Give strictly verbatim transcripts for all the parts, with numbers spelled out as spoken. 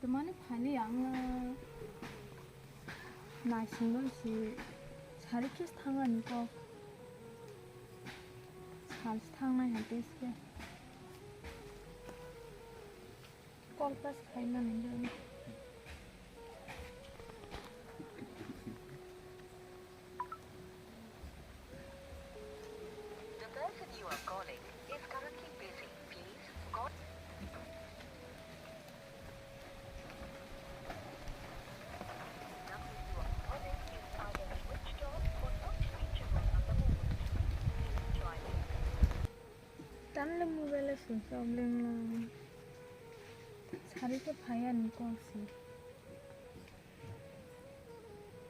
Twmani phaili ang naisingno si sari khe thangani kok. Sal thangnai hai tei se. Call pass khaimani jani. The person you are calling is currently busy. Please call. The number you are calling is either switched off or not reachable at the moment. Please try later. Tanle mobile switch off lenglang. Sari khe phaiya ni kok si.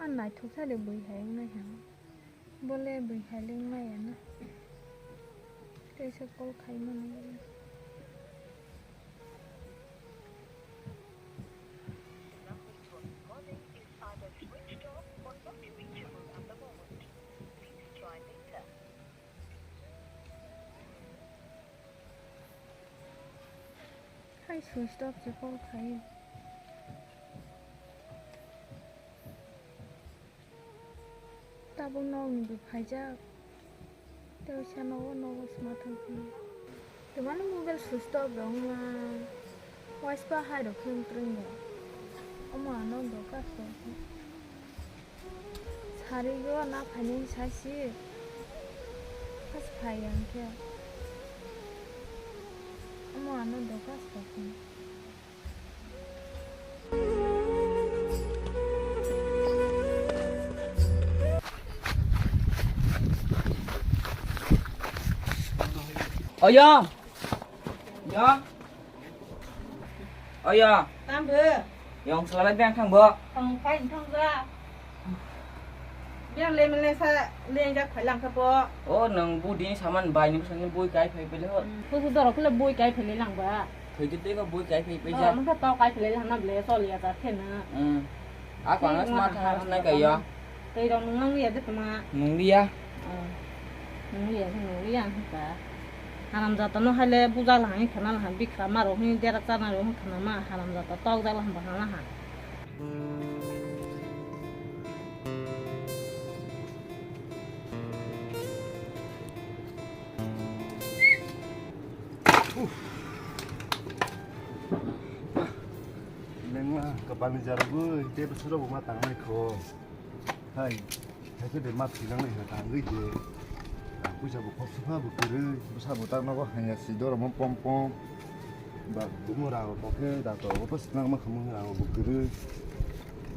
Ang naithok sale bui hai wngnai ha. Bole bui hai le wngnai ya na. Teisa call khai mano. The number you are calling is either switched off or not reachable at the moment. Please try later. Hai switch off se call khai. Tabuk nokni bo phaijak. Tei uaisa nogo, nogo sma thang phano. Twmani mobile switch off rok wngma. Waispa hai rok khe wngtrwng ya. Omo ano doka khe. Sari go na phaini sai si. Khas phai ang khe. Omo ano doka khe. Oya. Ya. Oya. Tambo. Yang selama biang thang bo. Thang kai thang ba. Biang le mele sa le jak phai lang kha bo. O nang budi saman bai ni bwsani bui kai phai bele ho. Kusu doro kule bui kai phai le lang ba. Thoi te te ko bui kai phai phai ja. Mangkha to kai phai le lang na ble sol ya ta khe na. Hmm. Ako ang sma thang nai kai ya. Tei rong nang ya de tuma. Nung ya. Nung ya, nung ya ka. Haram jata no hai le bujak la hang khana la hang bikra ma rok hini derak chana rok hini khana ma haram jata tok jak la hang ba hang la hang. Lengma kapalni jarugwi tei bwswk rok bo ma tangnai kho. Hai, hai khe de ma thwinang nai ha tangwi je. Rang puisa bo khop sukha bo kwrwi, bwsa bo tak nogo hanya si dormo pom pom. Ba bumo rang rok khe doctor bo to sinang ma khamung rang bo kwrwi.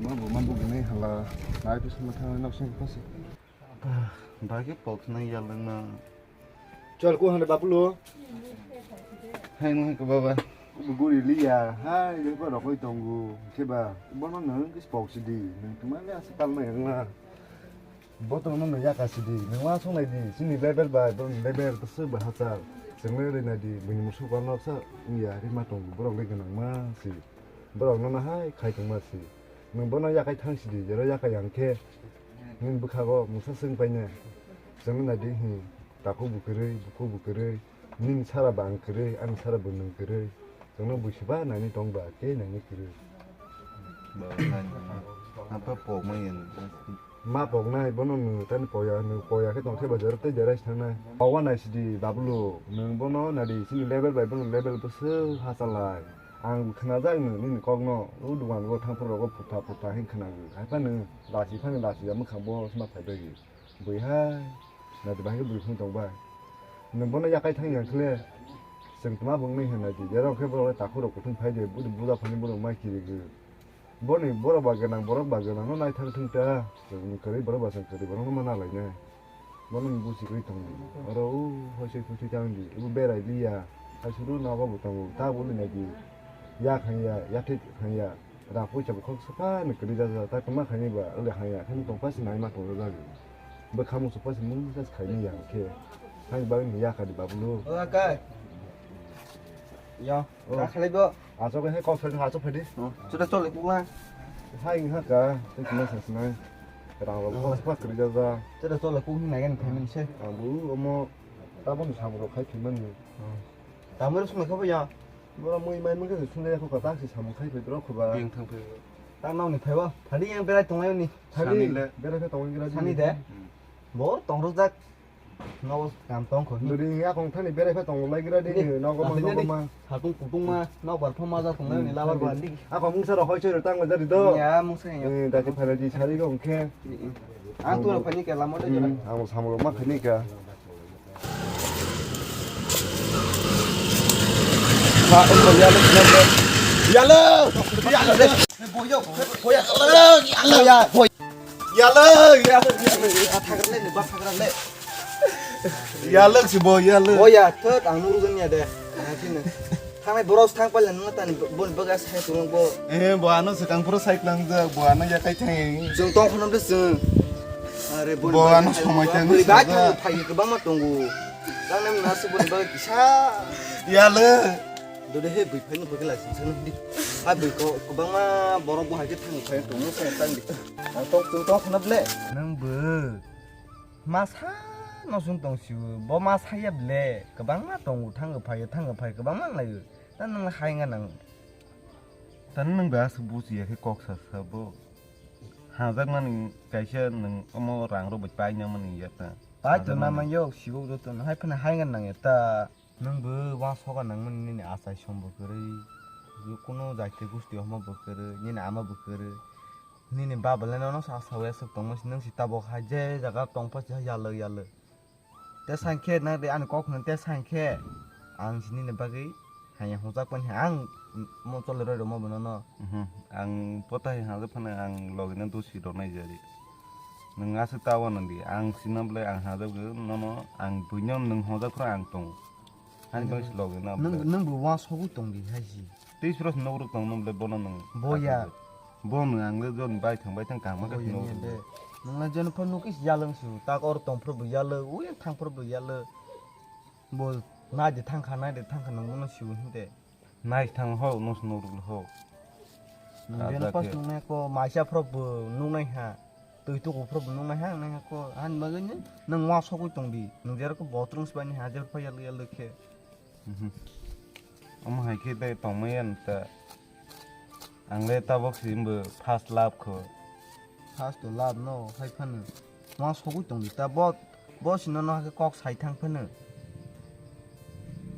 Ma bo ma bo gnai hala. Nai to sama thang nok sing pasi. Ba khe pok nang ya lengma. Chol ko hande bapulo. Hai mo ko baba. Guri liya, hai, le ba rokoi tongo. Khe ba, bono nang kis pok sidi. Nang tuma le asa tal mai ngla. Boto no no ya ka sidi. Nang wa song lai di. Sini level ba, bon level to se ba hachal. Seng le na di. Bini musu ba nok sa. Ya, ri ma tongo. Borok le ganang ma si. Borok no na hai khai tong ma si. Nang bono ya kai thang sidi. Jero ya kai yang khe. Nini bwkhago mungsa swng paine. Chwngno naidi, hmm, takhuk bo kwrwi, bukhuk bo kwrwi, nini sara bo ang kwrwi, ani sara bo nwng kwrwi. Chwngno buisiba naini tong ba, tei naini kwrwi. Ba, naini, apa pokma yen. Ma poknai, bono nwng tani poya, nwng poya khe tong khe ba jera tei jera se thangnai. Owa naisidi, Babulu, nwng bono nadi, chini level bai bono level bwswk hachalai. Ang bo khnajak nwng nini kokno, o dogan go thang phuru rogo phutha phutha hin khnago. Haiphano lasi phano lasi ya mwkhang bo sma phai bagwi. Bui hai, nadi bahai bui phung tong bai. Nwng bono yakai thang yang khle, chwng tma bung nai hwnai di. Jero khe borok le takhuk rok kuthung phai de, budi buja phani borok mai kiri gwi. Boni borok ba gwnang, borok ba gwnang no nai thang thung ta. Chwng kwrwi borok ba chwng kwrwi borok no ma nalai nai. Bono ni busi kwrwi tong. Oro u hoi soi phuti tang di. Ibu berai liya. Hai suru nogo bo tongo. Ta bo ni nai di. Ya khang ya, ya thik khang ya. Rang puisa bo khok sapa ni kwrwi jajak, ta kwma khaini ba wle haya, kheno tong pasi nai ma tong jajak. Bwkha musu pasi mung jas khaini ya khe. Hai bagwi ni ya kha di Babulu. O akai. Ya, oh. Ka khalai bo. Aso khe kok sari aso phadi. Oh, chuta chole kukla. Hai ha ka, te kwma sa sinai. Rang ro khok sapa kwrwi jajak. Chuta chole kuk ni nai gan payment se. Abu omo tabon samro khai thimani. Oh. Tamar sung kha bo ya. Boro mui mai mui khe sundai kho ka tak si samung khai phaidro kho ba. Beng thang phai. Ta nokni phaibo. Thani yang berai tonglai ni. Thani Sani le. Berai khe tongwi gira Sani de. Hmm. Bo tongrok jak. Nogo kam tong kho. Bwrwi ni akong thani berai khe tonglai gira di. Ni. Nogo ma, nogo ma. Hakung kutung ma, nok bar phama ja tonglai ni labar ba ni. Akong mungsa rok hoi choi rok tang jari do. Ya, mungsa ya. Eh, dati phai di sari khe. Ang tu rok phani ke lamo de jora. Hmm, ang samung ma phani ka. Yalo! Yalo! Yalo! Yalo! Yalo! Yalo! Yalo si bo, yalo. Boya, thot ang nuru dunia de. Thangni boros thang pala nung tani bon baga sai tulung bo. Eh, bo ano sekang pura sai klang jak, bo ano ya kai thang. Jung tong khonom de jung. Are bon Bo ano somai tang bwrwi bai sajak. Thang phai kwbangma tongo. Tang nem nasu bwrwi bai kisa. Yalo. Dode he bwrwi phai no bwkhe lai sing sing di. Ha bwrwi ko kwbangma borok bo hai khe thang phai tongo se tang di. Ang tok tok tok khna ble. Nang bw. Masa no sung tong siu. Bo masa ya ble. Kwbangma tongo thang phai thang phai kwbangma lai. Ta nang hai nga nang. Ta nang ba su buji ya khe kok sa sa bo. Hajak nani kaisa nang omo rang ro bai pai na mani ya ta. Pai to na man yok siu do to hai phana hai nga nang ya ta. Nwng bo uansukha nangmani nini achai song bo kwrwi, kunu jaiti gusti hwnma bo kwrwi, nini ama bo kwrwi, nini baba le nono sa sawi aswk tongma si nwng si tabuk hai je jaga tongpha si hai yalwk yalwk. Te sankhe nang de ani kok hwnwi te sankhe ang si nini bagwi hanya hwnjak mani ang mo chole roi rwma bo nono. Mhm. Ang potai hwnjak phano ang logino dosi rok nai jari. Nwng aswk ta uanw di, ang sina bwlai ang hwnjak nono ang buino nwng hwnjak phano ang tongo. Ani bagwi se logi na Nang, bwlai. Nang bo uansugwi tong di hai si. Tei suro se nok rok tong nang bwlai bono nang. Boya. Bono ang le jon bai thang bai thang kang ma khe Boya nok ni rok. De. Nang na jon pho nuk is yalwng su. Tak or tong phro bo yalwng, ui thang phro bo yalwng. Bo nai de thang kha, nai de thang kha nang bono su hinde. Nai thang ho, nos nok rok ho. Nang Kaza jeno pas khe. Nung nai ko maisa phro bo nung nai ha. Twi tuku phro bo nung nai ha, nai ha ko. Han bagwi ni nang uansugwi tong di. Nang jera ko botrung sbai ni ha, jer pha yalwk yalwk khe. Mhm. Omo hai khe tei tongmani ta. Ang le tabok si bo first love kho. First to love no hai phano. Ma sogwi tong di ta bo, bo si no no hai khe kok sai thang phano.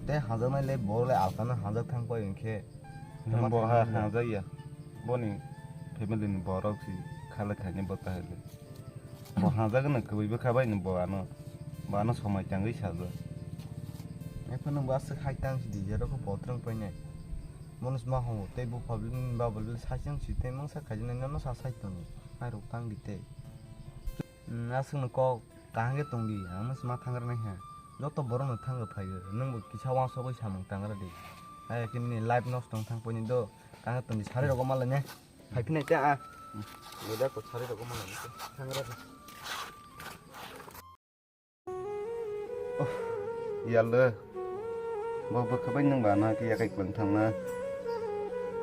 Tei hajaknai le bo le alkano hajak thang pai hwn khe. Bo ha hajak ya. Boni family ni borok si khala khaini bo ta hai le. Bo hajak no kwbwi bwkha bai no bo ano, bo ano somai tangwi sajak. Ephano bo aswk hai tang si di, jero khe botrwng painai. Mono se ma hongo, tei bo public ni babul le saichung si tei mungsa khaijaknai nono sa sai tongo. Hai rok tang di tei. Hmm, aswk no kok kaham khe tong di, ang no se ma thang rwnai ha. Joto borok no thang rw phai o, nwng bo kisa uansugwi samung tang rw di. Hai khe nini life nosto wng thang paini do, kaham khe tong di, sari rogo ma lai nai. Phai phai nai khe a. Boda ko sari rogo ma lai nai khe. Thang rw di. Oh, yalo. Bo bwkha bai nwng ba na khe yakai kwlwng thangna.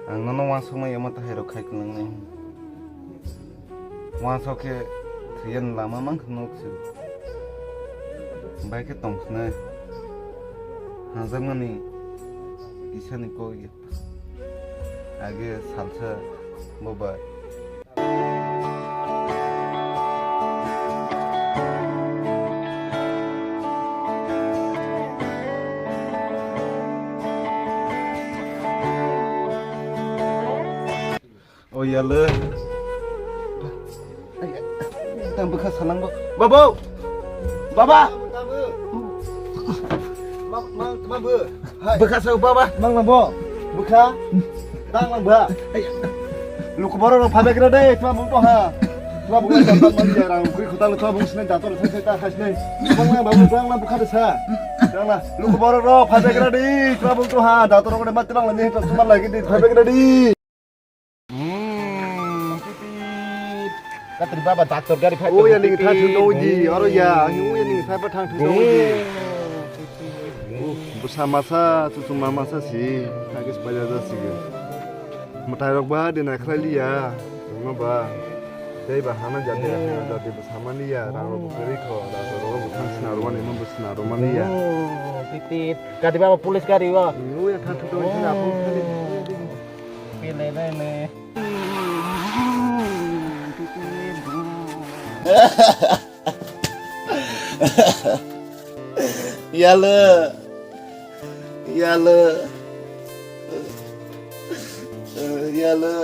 Ang nono uansukmani omo tahai rok khai kwlwng nai. Uansuk khe thwiya ni lama mang khe nuk se. Bai khe tong sinai. Hangjakmani kisa ni kok ya. Age salsa bo bai. O yalo. Tang bwkha salang bo. Babo! Baba! Mang, mang, mang bo. Hai. Bwkha sa baba. Mang, mang bo. Bwkha. Tang mang ba. Luku borok rok phabe gra de, tma bung to ha. Tma bung to ha, mang ya rang kri khotang tma bung sne dator sai sai ta khas ne. Mang, mang, babu, mang, mang, bwkha de sa. Mang, mang. Luku borok rok phabe gra de, tma bung to ha, dator rok de mat lang ne, tma lagi de, phabe gra de. Hmm, pipit. Katri baba doctor gari phai. Oh, ya ning tha thung dong di. Aro ya, ani oh, ya ning tha pa thang thung dong di. Oh, busa masa, chuchu ma masa si. Thagis paja ja si. Mutai rok ba de na khlai liya. Ma ba. Tei ba hana jati, hana jati bo samani ya, rang rok bo kwrwi kho, rang rok bo thang sina rwmani, mo bo sina rwmani ya. Oh, titi. Gari ba police gari ba. Nung ya thang thang thang thang thang. Pele nai ne. Yalo. Yalo. Yalo.